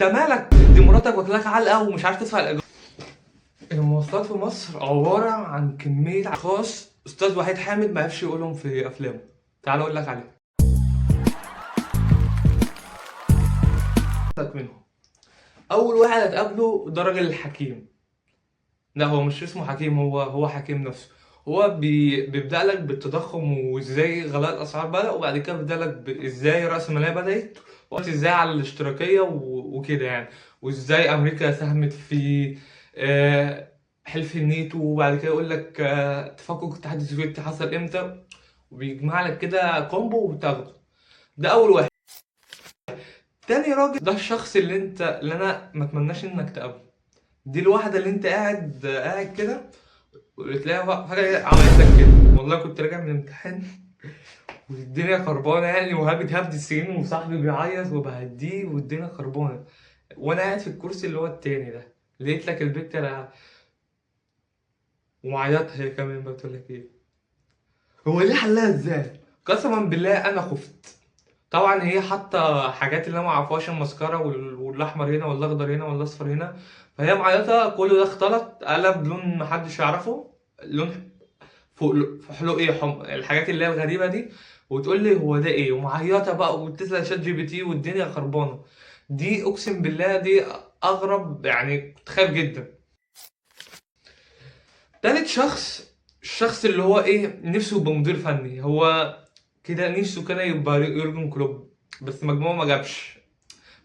انت مالك؟ دي مراتك واكلاك علقه ومش عارف تدفع الايجار. المواصلات في مصر عبارة عن كمية اشخاص استاذ وحيد حامد ما عرفش يقولهم في افلامه. تعال اقول لك عليه. منهم اول واحد هتقابله ده راجل الحكيم. لا هو مش اسمه حكيم، هو حكيم نفسه. هو بيبدأ لك بالتضخم وازاي غلاء الاسعار بدأ، وبعد كده بيبدأ لك ازاي الرأسمالية بدأت، وازاي على الاشتراكية وكده يعني، وازاي امريكا ساهمت في حلف الناتو، وبعد كده يقول لك تفكك الاتحاد السوفيتي حصل امتى، وبيجمع لك كده combo وتاخده. ده اول واحد. تاني راجل ده الشخص اللي انا ما اتمناش انك تقابله. دي الواحدة اللي انت قاعد كده وتلاقيها فجأة عملت لك كده. والله كنت راجع من الامتحان والدنيا خربانة يعني، وهبد هبد السنين وصاحبي بيعيط وبهديه والدنيا خربانة، وانا قاعد في الكرسي اللي هو التاني ده، لقيت لك البت ومعيطها هي كمان بقى، بتقول لك ايه هو ليه حلها ازاي؟ قسما بالله انا خفت. طبعا هي حاطه حاجات اللي انا ما اعرفهاش، المسكره والاحمر هنا والاخضر هنا والاصفر هنا، فهي معيطه كل ده اختلط قلب لون محدش يعرفه، لون فوق فحلو ايه الحاجات اللي هي الغريبة دي، وتقول لي هو ده ايه، ومعيطه بقى وبتسال ChatGPT والدنيا خربانة. دي اقسم بالله دي اغرب يعني، كنت خايف جدا. تالت شخص، الشخص اللي هو ايه نفسه يبقى مدير فني، هو كده نفسه كده يبقى يورجن كلوب، بس مجموعة ما جابش،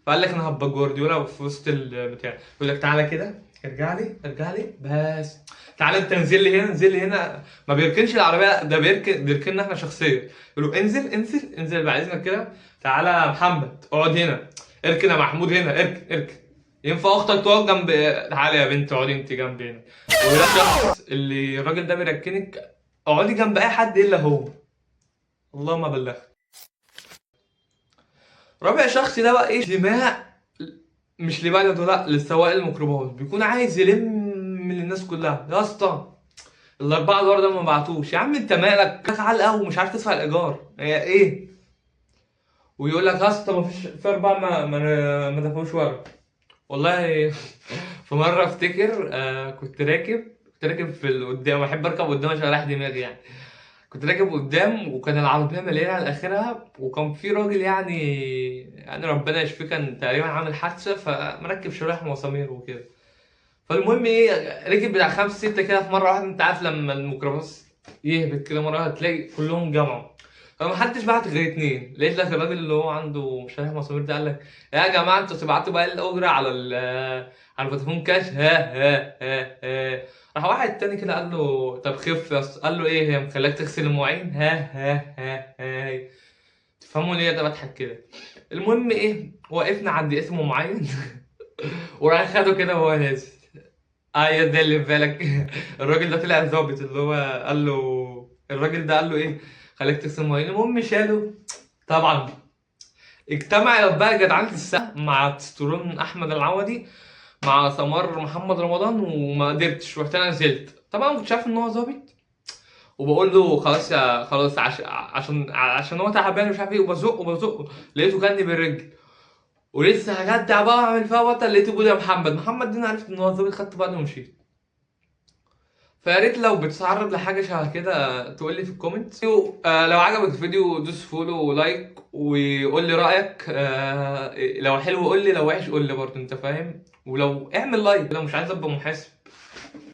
فقال لك انا هبقى جوارديولا في وسط البتاع. يقول لك تعالى كده، ارجع لي، ارجع لي بس، تعالى انت انزل لي هنا، انزل لي هنا. ما بيركنش العربية، ده بيركننا احنا شخصيا. يقول له انزل انزل انزل بعد اذنك كده، تعالى يا محمد اقعد هنا، اركن يا محمود هنا، اركن اركن، ينفع اختك تقعد جنب، تعالى يا بنت اقعدي انت جنب هنا. وده الشخص اللي الراجل ده بيركنك، اقعدي جنب اي حد الا هو، اللهم بلغت. رابع شخص ده بقى ايه، دماء مش لبلده، لا للسواق الميكروباص، بيكون عايز يلم من الناس كلها. يا اسطى ال4 دولار ده ما بعتوش يا عم، انت مالك علقه ومش عارف تدفع الايجار هي ايه، ويقول لك يا اسطى ما فيش في 4 ما دفعوش ورا. والله في مرة افتكر، كنت راكب في القدام، بحب اركب قدام عشان اريح دماغي يعني. كنت راكب قدام وكان العربية مليانة على اخرها، وكان في راجل يعني ربنا يشفيه كان تقريبا عامل حادثه، فمركب شرايح ومسامير وكده. فالمهم ايه، ركب بتاع 5 6 كده في مرة واحدة، انت عارف لما الميكروباص يهبط كده مرة واحدة تلاقي كلهم جمعوا، فمحدش بعت غير 2. لقيت لك الراجل اللي هو عنده شرايح مسامير ده قال لك يا جماعة انتوا تبعتوا بقى الاجرة على فودافون كاش، ها ها ها ها. راح واحد تاني كده قال له طب خف يا اسطى، قال له ايه هي مخليك تغسل المواعين، ها ها ها ها. تفهموا ليه ده بضحك كده؟ المهم ايه، وقفنا عند اسم معين وراح خده كده وهو نازل. يا ده اللي في بالك. الراجل ده طلع ظابط، اللي هو قال له الراجل ده قال له ايه خليك تغسل المواعين. المهم شاله. طبعا اجتمع بقى جدعان السقا مع تستورون احمد العوضي مع سمار محمد رمضان، وما قدرتش، رحت انا نزلت. طبعا ما كنتش عارف ان هو ظابط، وبقول له خلاص يا خلاص عشان هو تعبان ومش عارف ايه، وبزقه وبزقه، لقيته كلني بالرجل، ولسه هجدع بقى واعمل فيها بطل، لقيته بيقول يا محمد محمد، دي انا عرفت ان هو ظابط، خدت بعضي ومشيت. فيا ريت لو بتتعرض لحاجة شبه كده تقول لي في ال comment. لو عجبك الفيديو دوس follow و like وقول لي رايك، لو حلو قول لي، لو وحش قول لي برضه، انت فاهم. ولو اعمل like لو مش عايز ابقى محاسب.